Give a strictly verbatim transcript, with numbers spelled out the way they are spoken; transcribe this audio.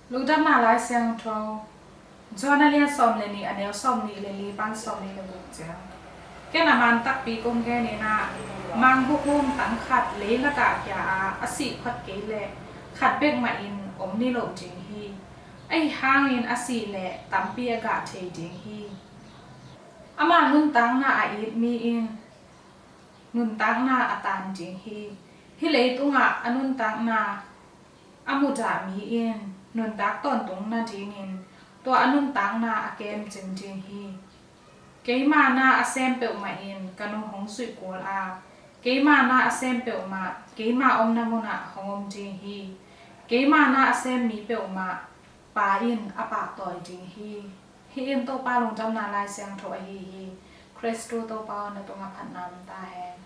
Lungdamna Lai Siangtho, Johan a lian sawm le nih, a neu sawm nih le li pan sawm nih le guk ciang. Ken a man takpi kong genin ah, mangbuhum tang khat lei lakah kia a, a sih phot kei leh khat bek mahin om niloh ding hi. Ahi hangin a sih leh tampi a gah thei ding hi. Ama nuntakna a it mi in nuntakna a tan ding hi. Hih leitungah a nuntakna a mudah mi in nuntak tawntung nadingin tua a nuntakna a kemcing ding hi. Keima na a sem peuhmah in ka nung hong zuih kul a, keima na a sem peuhmah keima omna munah hong om ding hi. Keima na a sem mi peuhmah Pa in a pahtawi ding hi. Hih in Topa Lungdamna Lai Siangtho ahi hi. Khristu Topa aw, na tungah phatna om ta hen.